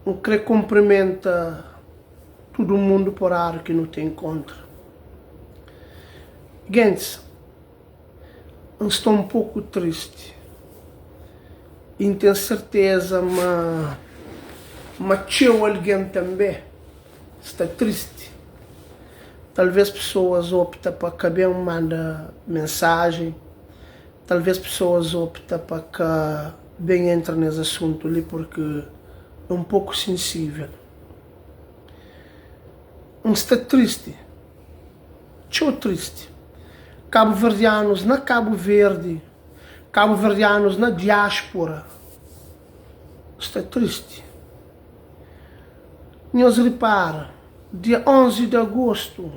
N kre kunprimenta tudu mundu pa oráriu ki nu ta inkontra. Gentis, N sta un poku tristi i N ten serteza ma ma txeu algen tanbê sta tristi. Talvês pesoas opta pa ka ben manda mensajen, talvês pesoas opta pa ka ben entra nes asuntu li purki é un poku sensível. N sta tristi. Txeu tristi. Kabuverdianus na Kabu Verdi, kabuverdianus na diáspora sta tristi. Nhos ripara, dia 11 di agostu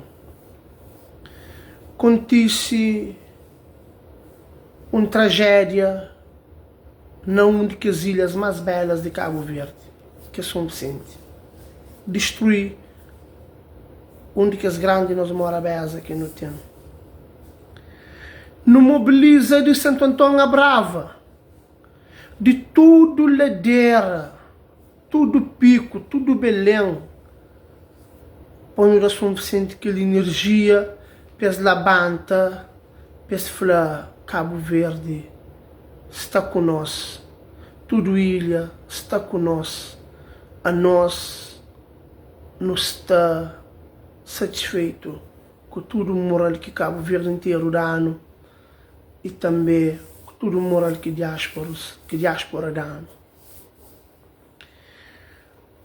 kontise un trajédia na un di kes ilhas más belas di Kabu Verdi, ki é Son Visenti. Distrui un di kes grandi nos morabeza ki nu ten. Nu mobiliza di Santu Anton a Brava, di tudu ladera, tudu piku, tudu Belen, pa nu da Son Visenti kel inerjia pa es labanta, pa es fla Kabu Verdi sta ku nos, tudu ilha sta ku nos, anos. Nu sta satisfeitu ku tudu mural ki Kabu Verdi interu da-nu i tanbe ku tudu mural ki diásporus ki diáspora da-nu.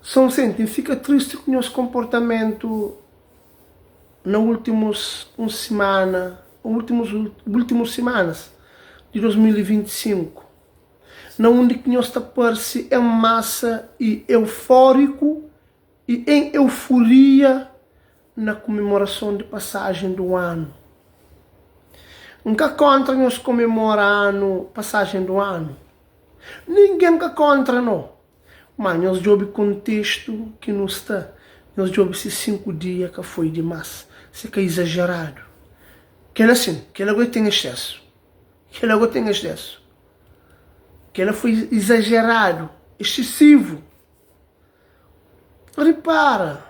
Son Visenti, N fika tristi ku nhos konportamentu na últimus un simana, últimus últimus simanas di 2025, na undi ki nhos ta parse en masa i eufóriku i en euforia na kumemorason di pasajen du anu. N ka kóntra nhos komemora anu, pasajen du anu. Ningen ka kóntra no. Má nhos djobe kontestu ki nu sta, nhos djobe si 5 dia ka foi dimás, si ka izajeradu. Kel-la sin, kel-la goi ten exsésu. Kel-la goi ten exsésu. Kel-la foi izajeradu, exsesivu. Ripara,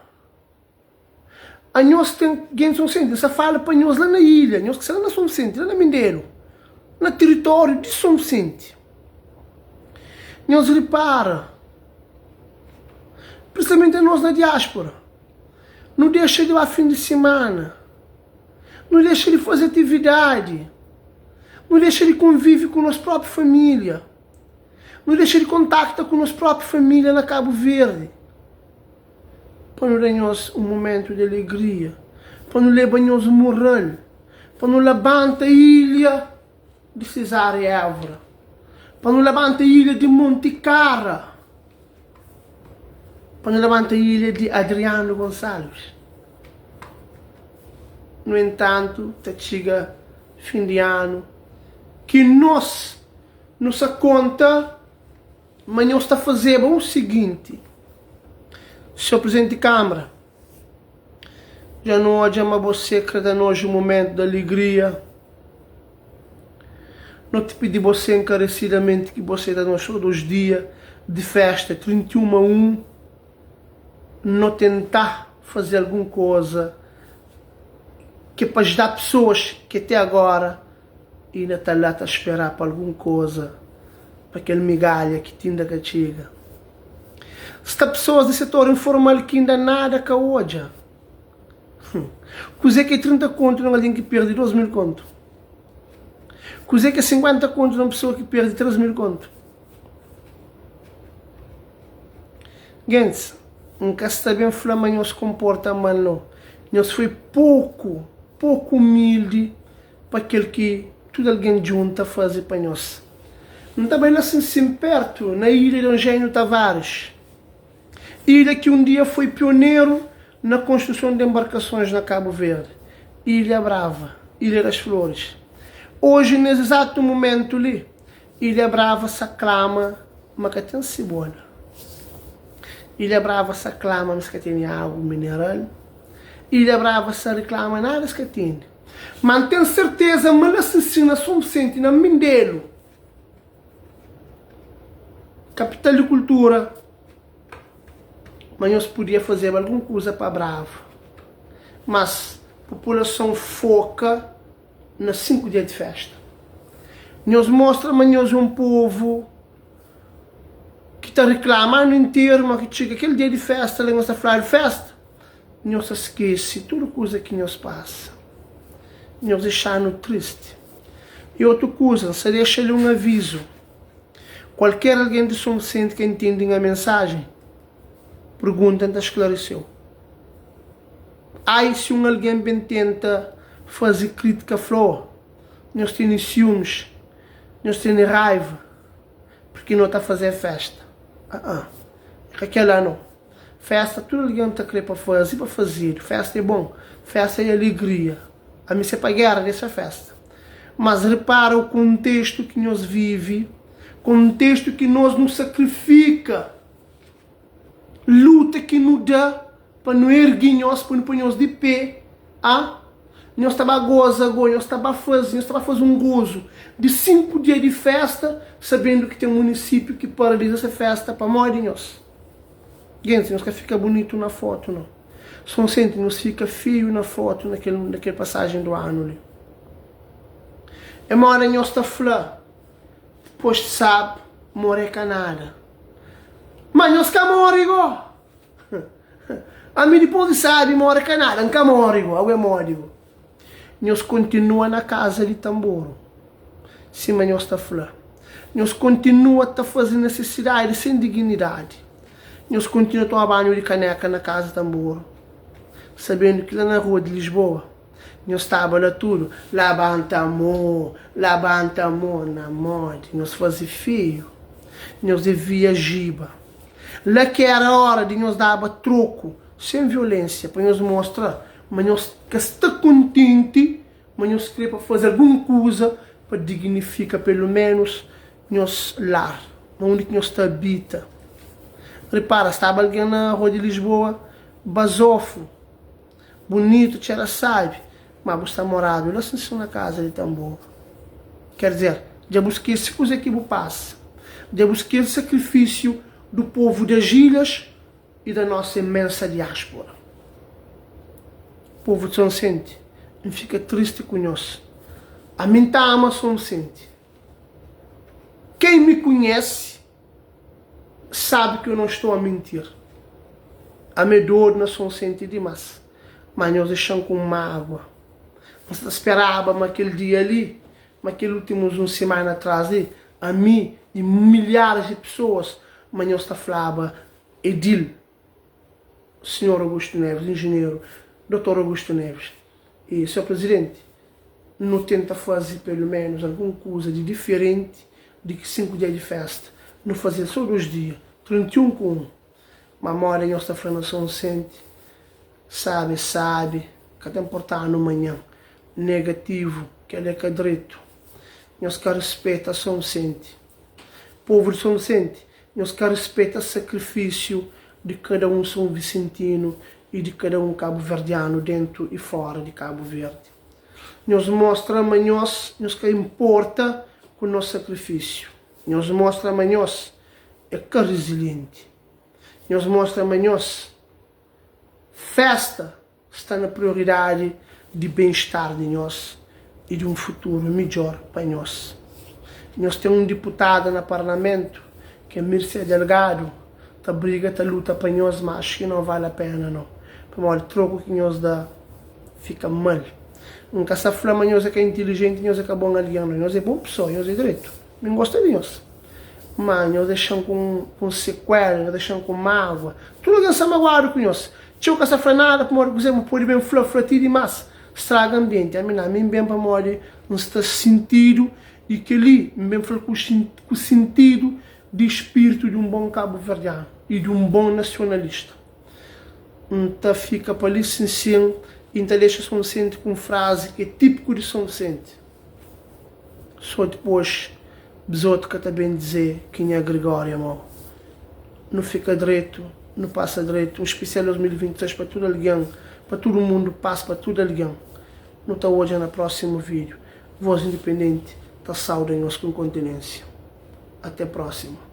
anhos ten gen Son Visenti, N sta fala pa nhos la na ilha, nhos ki sta la na Son Visenti, la na Mindelu, na tiritóriu di Son Visenti. Nhos ripara, prinsipalmenti anos na diáspora, nu dexa di ba fin di simana, nu dexa di faze atividadi, nu dexa di konvive ku nos própi família. Nu dexa di kontakta ku nos própi família na Kabu Verdi pa nu da nhos un momentu di alegria, pa nu leba nhos mural, pa nu labanta ilha di Cesária Évora, pa nu labanta ilha di Monti Kara, pa nu labanta ilha di Adriano Gonçalves. Nu entantu, ta txiga fin di anu ki nos Nu sa konta ma nhos ta fazeba u siginti, Senhor Prizidenti di Kamara, dja nu odja ma bosê kre da nos un mumentu di aligria. No ti pidi bosê enkaresidamenti ki bosê da nos sô dos dia di festa, 31 ma 1, no tentá faze algun koza ke pa ajdá pesoas ke te agora Inda ta la ta sperá pa algun koza, pa kel migalha ki t'inda ka txiga. Sta pesoas di setor informal ki inda nada ka odja. Kuzê ki é 30 kontu na un algen ki perde 2 mil kontu? Kuzê ki é 50 kontu na un pesoa ki perde 3 mil kontu? Gentis, N ka sta ben fla ma nhos konporta mal, no. Nhos foi poku, poku umildi pa kel ki tudu algen djunta faze pa nhos. N ta bai la sin sin pertu na ilha di Eugénio Tavares, ilha ki un dia foi pioneru na konstruson di enbarkasons na Kabu Verdi, Ilha Brava, Ilha das Flores. Oji, nes izatu mumentu li, Ilha Brava sa klama ma ka ten sibola. Ilha Brava sa klama ma es ka tene agu mineral. Ilha Brava sa riklama nada es ka tene. Ma N ten serteza ma la sinsin na Son Visenti, na Mindelu, kapital di kultura. ma nhos podia fazeba algun kuza pa Brava. Mas populason foka na 5 dia di festa. Nhos mostra ma nhos é un povu ki ta riklama anu interu, ma ki txiga kel dia di festa la nhos ta fladu festa, nhos ta skese tudu kuza ki nhos pasa. Nhos dexa-nu tristi. I otu kuza, N sta dexa li un avizu, kualker algen di Sonvisenti ka intende nha mensajen, pergunta N ta sklareseu. Ai si un algen ben tenta faze kritika fla, Oh, nhos tene siumis, nhos tene raiva purki no ta faze festa. A-a, é ka kel-la no. Festa tudu algen ta kre pa faze pa fazedu. Festa é bon, festa é alegria. Ami se pa gera dexa festa. Mas repara o kontestu ki nhos vive, kontestu ki nos nu sakrifika, luta ki nu da pa nu ergi nhos, pa nu poi nhos di pe, a nhos ta ba goza go, nhos ta ba faze, nhos ta ba faze un gozu di 5 dia di festa, sabendu ki ten munisipiu ki paraliza se festa pamodi nhos. Gentis, nhos ka fika bunitu na fotu no. Sonsenti, nhos fika feiu na fotu na kel, na kel pasajen du anu li. É moda nhos ta fla, dipos sab, more ka nada. Ma nhos ka more go! Ami dipos di sabi more ka nada, N ka more go, agu é modi go. Nhos kontinua na kaza di tanboru, sima nhos ta fla. Nhos kontinua ta faze nesesidadi sen dignidadi. Nhos kontinua toma banhu di kaneka na kaza tanboru, sabendu ki la na rua di Lisboa, nhos staba la tudu, labanta mo, labanta mo, na modi, nhos faze feiu. Nhos devia ajiba. La ki era ora di nhos daba troku, sen violensia, pa nhos mostra ma nhos ka sta kontenti, ma nhos kre pa faze algun kuza pa dignifika pelu menus nhos lar, na undi ki nhos ta abita. Ripara, staba algen na rua di Lisboa, bazofu, bunitu, txera sabi, ma bu sta moradu la sin sin na kaza di tanbor. Ker dizer, dja bu skese kuze ki bu pasa, dja bu skese sakrifisiu du povu das ilhas e da nossa imensa diáspora. Povo de Soncente, N fika triste ku nhos. Ami N ta ama Soncente. Quem me conhece sabe que eu não estou a mentir. Ami é dodu na Soncente dimas, ma nhos dexa-m ku mágua. N sa ta speraba ma kel dia li, ma kel últimus un semana atrás li, ami e milhares de pessoas, ma nhos ta flaba Edil, Senhor Augusto Neves, Engenheiro Doutor Augusto Neves. E, Senhor Presidente, nu tenta faze pelu menus algun kuza di diferenti di ki 5 dia di festa. Nu faze-l so 2 dia, 31 ku 1. Ma moda nhos ta fla na Soncente, sabi é sabi, ka ta nportanu manhan. Negativu, kel-la é ka dretu. Nhos ka rispeta Soncente. Povu di Soncente, Nhos ka rispeta sakrifisiu di kada un sonvisentinu i di kada un kabuverdianu dentu i fora di Kabu Verdi. Nhos mostra ma nhos nhos ka inporta ku nos sakrifisiu. Nhos mostra ma nhos é ka rizilienti. Nhos mostra ma nhos festa Sta na prioridadi di ben-estar di nhos y di un futuru midjor pa nhos. Nhos ten un diputada na parlamentu ki é Mircea Delgado ta briga ta luta pa nhos ma axu ki não vale a pena não pamodi troku ki nhos da fika mal. N ka sa fla ma nhos é ka inteligenti nhos é ka bon algen não nhos é bon pesoa nhos é dretu. Mi N gosta di nhos. Má nhos dexa-m ku un sekuéla, nhos dexa-m ku mágua. Tudu algen sta maguadu ku nhos. Txeu ka sta fla nada pamodi kuzê bu pode ben fla, fla ti dimás, straga anbienti. Ami ná, mi N ben pamodi N sta sintidu i kel-li N ben fla ku sintidu di spiritu di un bon kabuverdianu i di un bon nasionalista. N ta fika pa li sin-sin i N ta dexa Soncente ku un frazi ki é típiku di Soncente. Só dipôs bzotu ka ta ben dizê ki nha Grigória mau. Nu fika dretu, nu pasa dretu. Un spesial 2026 pa tudu algen, pa tudu mundu, pas pa tudu algen. Nu ta odja na prósimu vídiu. Voz Independenti ta sauda nhos ku inkontinênsia. Até prósimu.